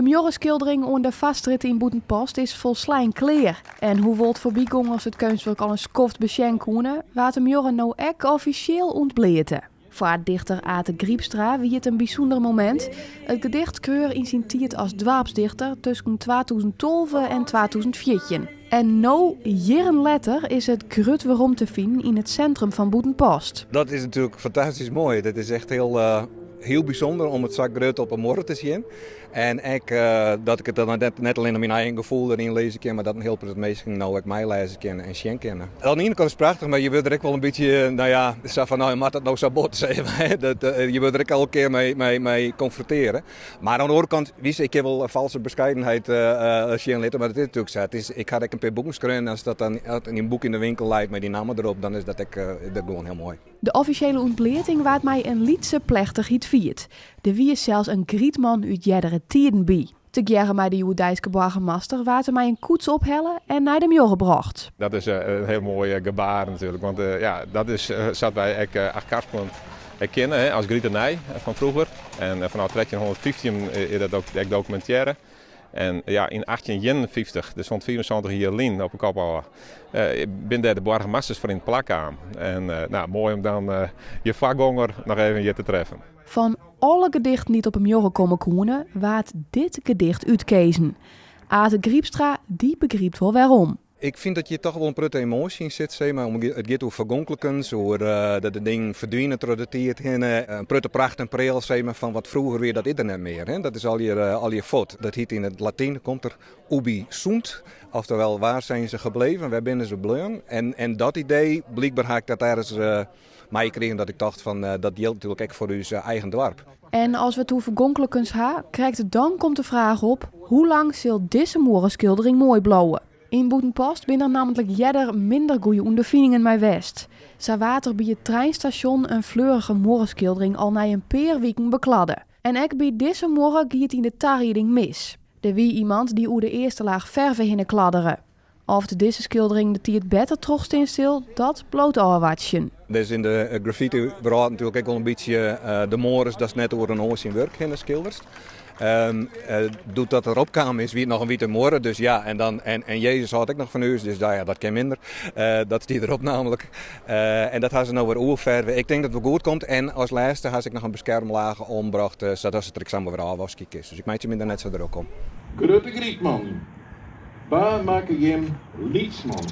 De muorreskildering oan de Foarstrjitte yn Bûtenpost is folslein klear. En hoewol't foarbygongers it keunstwurk al in skoft besjen koene, waard de muorre no ek offisjeel ûntbleate. Foar dichter Ate Grypstra wie it in bysûnder momint. It gedicht skreau er yn syn tiid as doarpsdichter tusken 2012 en 2014. En no, jierren letter, is it grut werom te finen yn it sintrum fan Bûtenpost. Dat is natuerlik fantastysk moai. Dat is echt hiel, hiel bysûnder om it sa grut op 'e muorre te sjen. En ek dat ik it dan net allinne myn eigen gefoel deryn lizze kin, mar dat in hiel protte minsken no ek meilêze kinne en sjen kinne. Oan de iene kant is it prachtich, mar je wurde der ek wol in bytsje, no ja, sa fan, no moat dat no sa bot, sis mar. Dat, je wurde der ek elke kear mei konfrontearre. Mar oan de oare kant, witst, ik kin wol falske beskeidenheid sjen litte, mar it is natuerlik sa. It is, ik ha ek in pear boeken skreaun en as dat dan, as in boek yn de winkel leit mei dy namme derop, dan is dat ek gewoan hiel moai. De offisjele ûntbleating waard mei in lytse plechtichheid fierd. Der wie sels in grytman út eardere tiden by. Tegearre mei de hjoeddeiske boargemaster waard er mei in koets ophelle en nei de muorre brocht. Dat is in hiel moai gebaar natuerlik, want ja, dat is sa't wy ek Achtkarspelen kenne as gritenij fan froeger. En fanôf 1315 is dat ek dokumintearre. En ja, yn 1851, dus sûnt 75 jier lyn op 'e kop ôf, binne dêr de boargemasters foar yn it plak kaam. En nou, moai om dan je foargonger noch even hjir te treffen. Fan alle gedichten dy't op 'e muorre komme koene, waard dit gedicht útkeazen. Ate Grypstra, dy begrypt wol wêrom. Ik fyn dat hjir toch wol in protte emoasje yn sit, sis mar. It giet oer fergonklikens, oer dat de dingen ferdwine troch de tiid hinne. In protte pracht en preal, sis mar, fan wat froeger wie, dat is der net mear. Hè? Dat is allegear fuort. Dat hiet yn it Latyn, komt der ubi sunt, oftewel waar zijn ze gebleven, wêr binne se bleaun. En dat idee, blykber ha ik dat ergens meikrigen dat ik tocht fan dat jildt natuerlik ek foar ús eigen doarp. En as we it oer fergonklikens ha, krekt dan komt de fraach op, hoe lang sil dizze muorreskildering moai bliuwe? Yn Bûtenpost binne der nammentlik earder minder goede ûnderfiningen mei west. Sa waard der by it treinstasjon in fleurige muorreskildering al nei in pear wiken bekladde. En ek by dizze muorre gie it yn de tarieding mis. Der wie iemand dy't oer de earste laach ferve hinne kladdere. Oft dizze skildering de tiid better trochstean sil, dat bliuwt ôfwachtsjen. Der is yn de graffiti-wrâld natuerlik ek wol in bytsje de moares datst net oer in oar syn wurk hinne skilderst. Doe't dat derop kaam is, wie it noch in wite muorre, dus ja, en dan, en Jezus hâldt ek noch fan ús, dus ja, dat kin minder. Dat stie derop namelijk. En dat ha se no wer oerferve. Ik tink dat it wol goed komt. En as lêste ha se ek noch in beskermlaach oanbrocht, sadat it der ek samar wer ôfwaskje kinst. Dus ik meitsje my der net sa drok om. Grutte Grytman, wa makke jim lytsman?